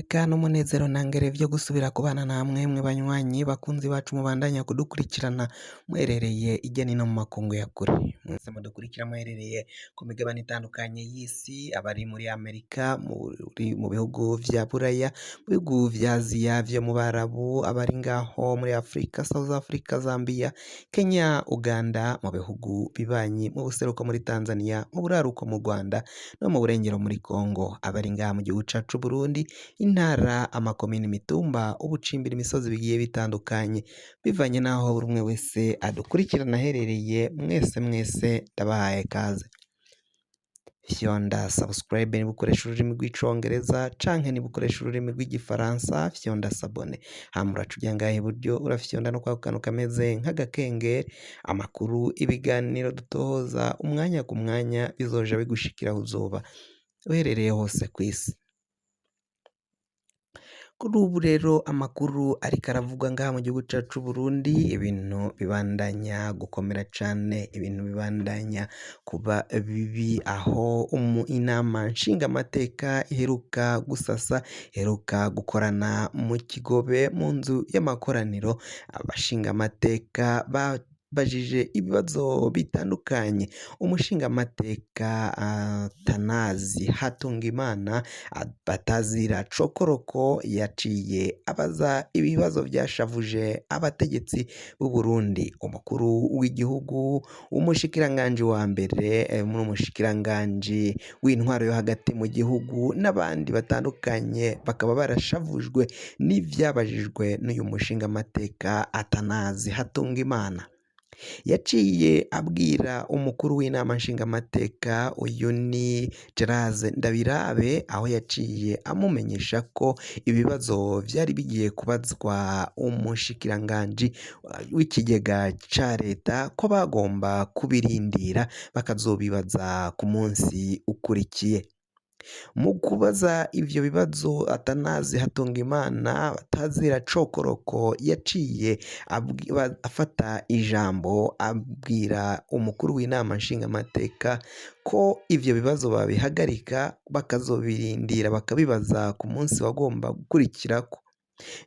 Eka n'umunezero ntangere vyo gusubira kubana namwe mwe banywanyi bakunzi bacu mubandanya kudukurikirana muherereye irya nino mu makungu ya kure, mwese mudukurikira muherereye ku migabane itandukanye y'isi, abari muri Amerika, mu bihugu vya Buraya, mu bihugu vya Aziya, vyo mu Barabu, abari ngaho muri Afrika, South Africa, Zambia, Kenya, Uganda, mu bihugu bibanyi, mu buseruko muri Tanzania, mu buraruko mu Rwanda no mu burengero muri Congo, abari ngaha mu gihugu cacu Burundi, intara, amakomine, imitumba, ubucimbira, imisozi bigiye bitandukanye, bivanye n'aho buri umwe wese adukurikirana aherereye, mwese mwese ndabahaye kaze. Fyonda subscribe niba ukoresha ururimi rw'icongereza canke niba ukoresha ururimi rw'igifaransa fyonda s'abonner, hama uraca uja ngaha iburyo urafyonda no kwako kantu kameze nk'agakengeri, amakuru, ibiganiro dutohoza umwanya ku mwanya bizoja bigushikira aho uzoba uherereye hose kw'isi. Kuri ubu rero amakuru ariko aravugwa ngaha mu gihugu cacu c'Uburundi, ibintu bibandanya gukomera cane, ibintu bibandanya kuba bibi, aho inama nshingamateka iheruka gusasa, iheruka gukorana mu Kigobe mu nzu y'amakoraniro, abashingamateka babajije ibibazo bitandukanye. Umushingamateka Atanazi Hatungimana Batazira Cokoroko yaciye abaza ibibazo vyashavuje abategetsi b'u Burundi, umukuru w'igihugu, umushikiranganji wa mbere, n'umushikiranganji w'intwaro yo hagati mu gihugu n'abandi batandukanye bakaba barashavujwe n'ivyabajijwe n'uyu mushingamateka Atanazi Hatungimana. Yaciye abwira umukuru w'inama nshingamateka, uyu ni Gerard Ndabirabe, aho yaciye amumenyesha ko ibibazo vyari bigiye kubazwa umushikiranganji w'ikigega ca leta ko bagomba kubirindira bakazobibaza ku munsi ukurikiye. Mu kubaza ivyo bibazo Atanazi Hatungimana Batazira Cokoroko yaciye afata ijambo abwira umukuru w'inama nshingamateka ko ivyo bibazo babihagarika bakazobirindira bakabibaza ku munsi wagomba gukurikirako,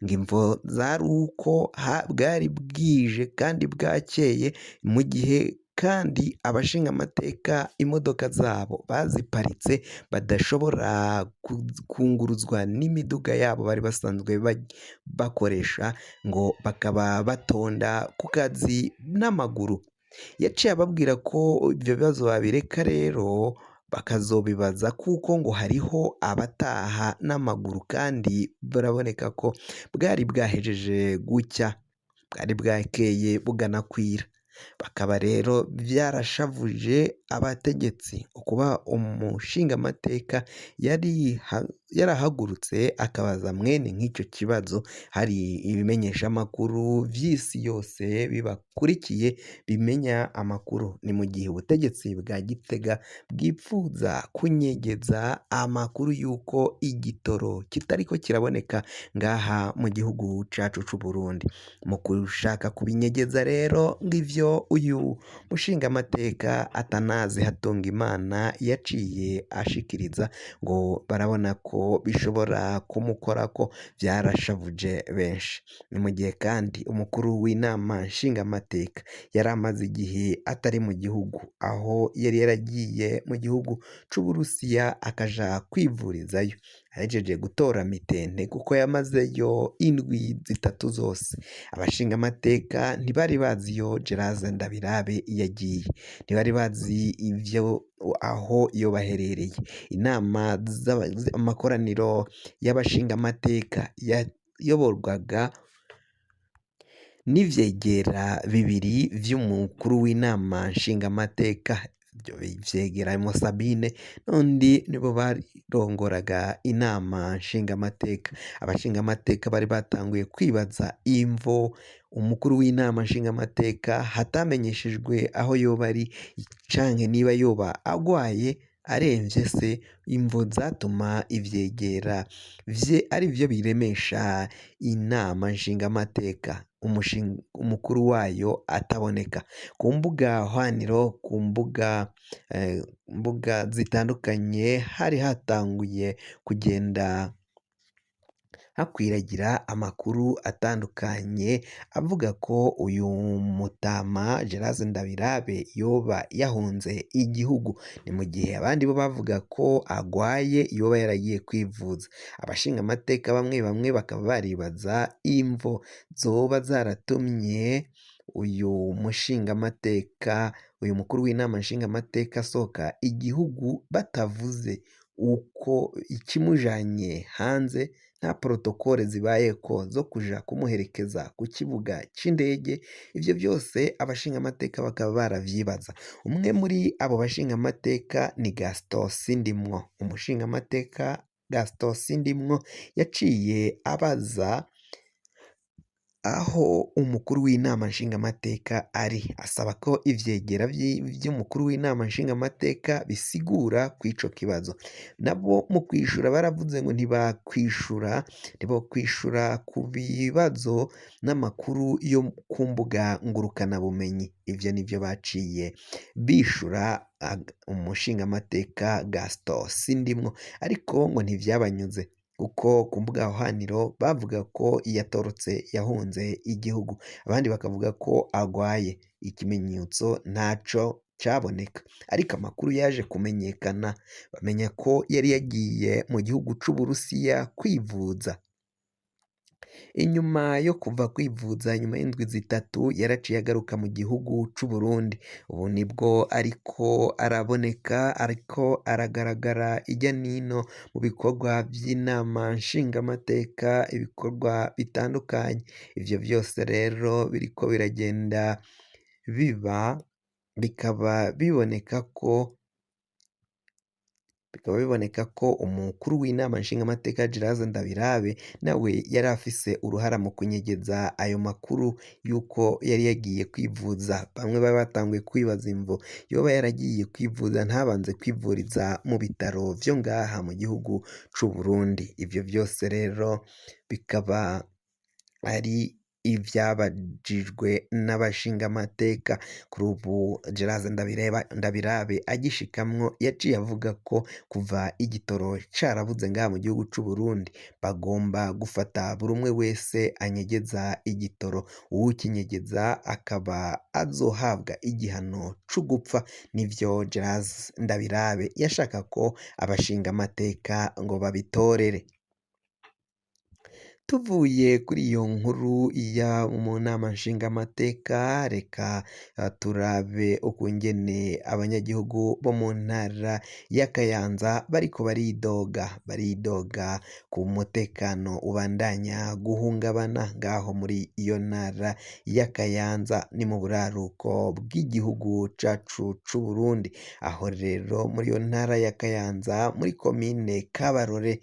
ngo imvo zari uko bwari bwije kandi bwakeye, mu gihe kandi abashingamateka imodoka zabo baziparitse badashobora kunguruzwa n'imiduga yabo bari basanzwe bakoresha, ngo bakaba batonda ku kazi n'amaguru. Yaciye ababwira ko ivyo bibazo babireka rero bakazobibaza kuko ngo hariho abataha n'amaguru kandi biraboneka ko bwari bwahejeje gucya, bwari bwakeye buganakwira. Bakaba rero vyarashavuje abategetsi kuba umushingamateka yari yarahagurutse akabaza mwene nk'ico kibazo, hari ibimenyeshamakuru vy'isi yose bibakurikiye bimenya amakuru. Ni mu gihe ubutegetsi bwa Gitega bwipfuza kunyegeza amakuru y'uko igitoro kitariko kiraboneka ngaha mu gihugu cacu c'Uburundi. Mu gushaka kubinyegeza rero ng'ivyo uyu mushingamateka Atanazi Hatungimana yaciye ashikiriza, ngo barabona ko bishobora kumukorako, vyarashavuje benshi. Ni mu gihe kandi umukuru w'inama nshingamateka yari amaze igihe atari mu gihugu, aho yari yaragiye mu gihugu c'Uburusiya akaja kwivurizayo, ahejeje gutora mitende kuko yamazeyo indwi zitatu zose. Abashingamateka ntibari bazi iyo Gerard Ndabirabe yagiye, ntibari bazi ivyo aho yoba aherereye. Inama amakoraniro y'abashingamateka yayoborwaga n'ivyegera bibiri vy'umukuru w'inama nshingamateka, ivyo vyegera harimwo Sabine n'undi, nibo barongoraga inama nshingamateka. Abashingamateka bari batanguye kwibaza imvo umukuru w'inama nshingamateka hatamenyeshejwe aho yoba ari, canke niba yoba agwaye aremvye se, imvo zatuma ivyegera vye arivyo biremesha inama nshingamateka umukuru wayo ataboneka. Ku mbuga hwaniro, ku mbuga zitandukanye hari hatanguye kugenda. Hakwiragira amakuru atandukanye avuga ko uyu mutama Gerard Ndabirabe yoba yahunze igihugu, ni mu gihe abandi bo bavuga ko agwaye yoba yaragiye kwivuza. Abashingamateka bamwe bamwe bakaba baribaza imvo zoba zaratumye uyu mushingamateka, uyu mukuru w'inama nshingamateka asohoka igihugu batavuze uko ikimujanye hanze, nta protokole zibayeko zo kuja kumuherekeza ku kibuga c'indege. Ivyo vyose abashingamateka bakaba baravyibaza. Umwe muri abo bashingamateka ni Gaston Sindimwo. Umushingamateka Gaston Sindimwo yaciye abaza aho umukuru w'inama nshingamateka ari, asaba ko ivyegera vy'umukuru w'inama nshingamateka bisigura kw'ico kibazo. Nabo mu kwishura baravuze ngo ntibakwishura, ntibokwishura ku bibazo n'amakuru yo ku mbuga ngurukanabumenyi. Ivyo nivyo baciye bishura umushingamateka Gaston Sindimwo, ariko ngo ntivyabanyuze kuko ku mbuga hwaniro bavuga ko yatorotse yahunze igihugu, abandi bakavuga ko agwaye. Ikimenyetso ntaco caboneka, ariko amakuru yaje kumenyekana bamenya ko yari yagiye mu gihugu c'Uburusiya kwivuza. Inyuma yo kuva kwivuza nyuma y'indwi 3 yaraciye agaruka mu gihugu c'Uburundi. Ubu nibwo ariko araboneka, ariko aragaragara irya nino mu bikorwa vy'inama nshingamateka, ibikorwa bitandukanye. Ivyo vyose rero biriko biragenda biba, bikaba biboneka ko umukuru w'inama nshingamateka Gerard Ndabirabe nawe yari afise uruhara mu kunyegeza ayo makuru y'uko yari yagiye kwivuza. Bamwe bari batanguye kwibaza imvo yoba yaragiye kwivuza ntabanze kwivuriza mu bitaro vyo ngaha mu gihugu c'Uburundi. Ivyo vyose rero bikaba ari ivyabajijwe n'abashingamateka. Kuri ubu Gerard Ndabirabe agishikamwo yaciye avuga ko kuva igitoro carabuze ngaha mu gihugu c'Uburundi bagomba gufata buri umwe wese anyegeza igitoro, uwukinyegeza akaba azohabwa igihano c'ugupfa. Nivyo Gerard Ndabirabe yashaka ko abashingamateka ngo babitorere. Tuvuye kuri iyo nkuru ya mu nama nshingamateka, reka turabe ukungene abanyagihugu bo mu ntara ya Kayanza bariko baridoga ku mutekano ubandanya guhungabana ngaho muri iyo ntara ya Kayanza, ni mu buraruko bw'igihugu cacu c'Uburundi. Aho rero muri iyo ntara ya Kayanza muri komine Kabarore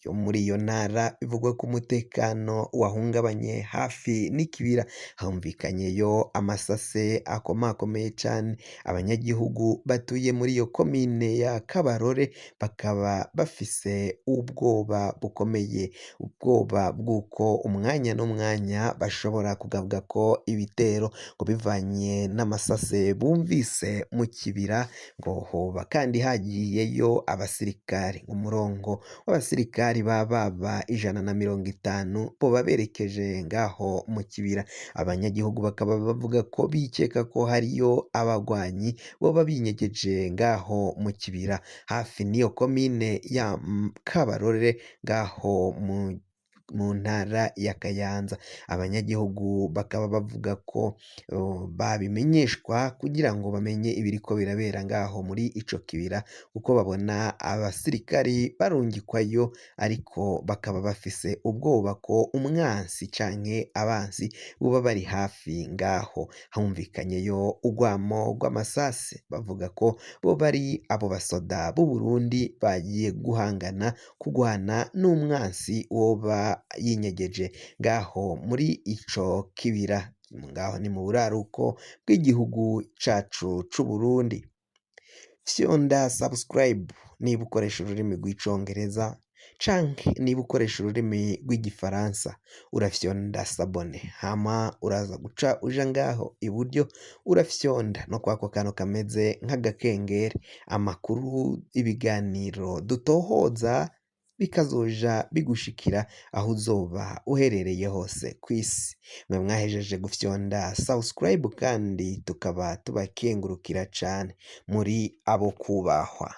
yo muri iyo ntara bivugwa ko umutekano wahungabanye hafi n'ikibira, humvikanyeyo amasase akomakomeye cane. Abanyagihugu batuye muri iyo komine ya Kabarore bakaba bafise ubwoba bukomeye, ubwoba bw'uko umwanya n'umwanya bashobora kugabwako ibitero ngo bivanye n'amasase bumvise mu kibira, ngo hoba kandi hagiyeyo abasirikari. Umurongo w'abasirikari bababa 150 boba berekeje ngaho mu kibira. Abanyagihugu bakaba bavuga ko bikeka ko hariyo abagwanyi boba binyegeje ngaho mu kibira hafi n'iyo komine ya Kabarore ngaho mu ntara ya Kayanza. Abanyagihugu bakaba bavuga ko babimenyeshwa kugira ngo bamenye ibiriko birabera ngaho muri ico kibira, kuko babona abasirikari barungikwayo, ariko bakaba bafise ubwoba ko umwansi canke abansi boba bari hafi ngaho. Humvikanyeyo urwamo rw'amasase, bavuga ko boba ari abo basoda b'Uburundi bagiye guhangana kugwana n'umwansi woba yinyegeje ngaho muri ico kibira. Ngaho ni mu buraruko bw'igihugu cacu c'Uburundi. Fyonda subscribe niba ukoresha ururimi rw'icongereza canke niba ukoresha ururimi rw'igifaransa urafyonda sabone, hama uraza guca uja ngaho iburyo urafyonda no kwako kantu kameze nk'agakengeri. Amakuru, ibiganiro dutohoza Bikazoja bigushikira aho uzoba uherereye hose kw'isi. Mwe mwahejeje gufyonda subscribe kandi tukaba tubakengurukira cane, muri abo kubahwa.